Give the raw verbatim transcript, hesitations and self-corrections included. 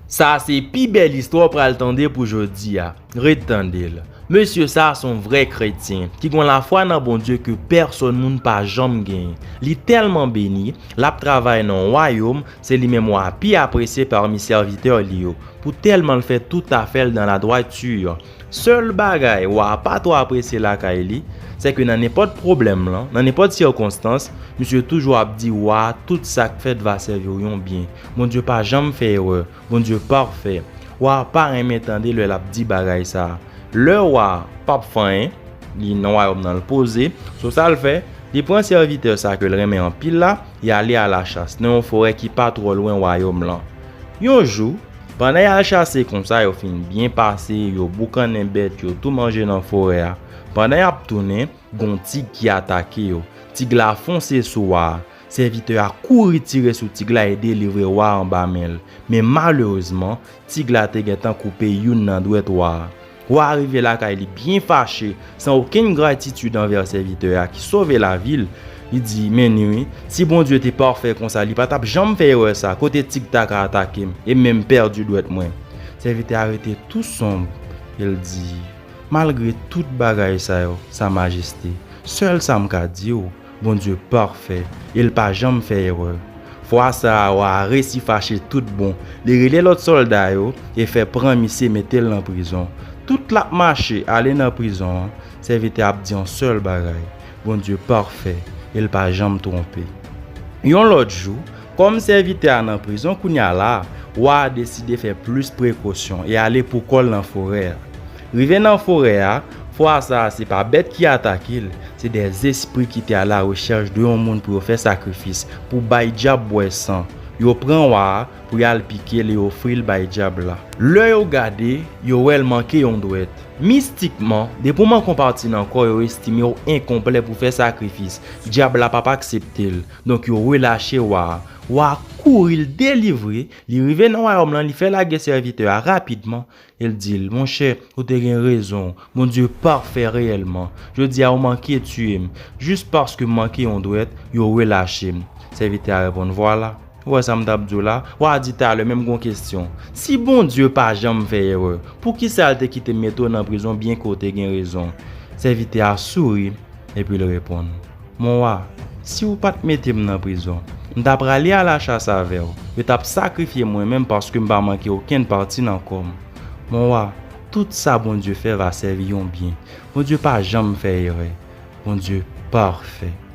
Sa se pi bèl istwa w pral tande pou jodi a. Ret tande l. Mesye sa a se yon vrè kretyen ki gen lafwa nan Bondye ke pèsonn moun pa janm genyen. Li tèlman beni, l ap travay nan yon wayòm, se li menm wa a pi apresye pami sèvitè li yo, pou tèlman l fè tout afè l dans la droiture. Sèl bagay wa a pa twò apresye lakay li, se ke nan nenpòt pwoblèm lan, nan nenpòt sikonstans, misye toujou ap di wa a tout sa k fèt va sèvi w yon byen. Bondye pa janm fè erè. Bondye pafè. Wa a pa renmen tande lè l ap di bagay sa a. Lè wa a p ap fè anyen, li nan wayòm nan l poze, so sa l fè, li pran sèvitè sa ke l renmen anpil la, y ale alachas nan yon forè ki pa twò lwen wayòm lan. Yon jou, pandan y al chase konsa, yo fin byen pase, yo boukannen bèt, yo tou manje nan forè a. Pandan y ap tounen, gen yon tig ki atake yo. Tig la fonse sou wa a. Sèvitè a kouri tire sou tig la e delivre wa a anba men l. Men malerezman, tig la te gentan koupe youn nan dwèt wa a. Wa a rive lakay li byen fache, san okenn gratitid anvè sèvitè a ki sove lavi l. Li di, "Men ni wi, si Bondye te pafè konsa, li pa t ap janm fè erè sa, kote tig ta ka atake m e menm pèdi dwèt mwen?" Sèvitè a rete tou sonb, e l di, "Malgre tout bagay sa yo, Sa Majeste, sèl sa m ka di w, Bondye pafè, e l pa janm fè erè." Fwa sa a, wa a resi fache tout bon. Li rele lòt sòlda yo e fè pran misye mete l nan prizon. Tout l ap mache ale nan prizon an, sèvitè a ap di yon sèl bagay, "Bondye pafè, e l pa janm twonpe." Yon lòt jou, kòm sèvitè a nan prizon kounye a la, wa a deside fè plis prekosyon e ale poukò l nan forè a. Rive nan forè a, fwa sa a se pa bèt ki atake l, se de zespri ki te alarechèch de yon moun pou yo fè sakrifis, pou bay dyab bwè san. Yo pran wa a pou y al pike l e ofri l bay dyab la. Lè yo gade, yo wè l manke yon dwèt. Mistikman, depi w manke yon pati nan kò, yo estime w enkonplè pou fè sakrifis. Dyab la p ap aksepte l. Donk, yo relache wa a. Wa a kouri, l delivre, li rive nan wayòm lan, li fè lage sèvitè a rapidman. E l di l, "Monchè, ou te gen rezon. Bondye pafè reyèlman. Jodi a, ou manke tiye m. Jis paske m manke yon dwèt, yo relache m." Sèvitè a reponn, "Vwala. Ou wè sa m t ap di w la? Wa a di talè menm gon kesyon. Si Bondye pa janm fè erè, poukisa l te kite m mete w nan prizon byen ke w te gen rezon?" Sèvitè a souri, epi l reponn, "Mon wa, si w pa t mete m nan prizon, m ta prale alachas avè w. Yo t ap sakrifye mwen menm paske m pa manke okenn pati nan kò m. Mon wa, tout sa Bondye fè va sèvi yon byen. Bondye pa janm fè erè. Bondye pafè."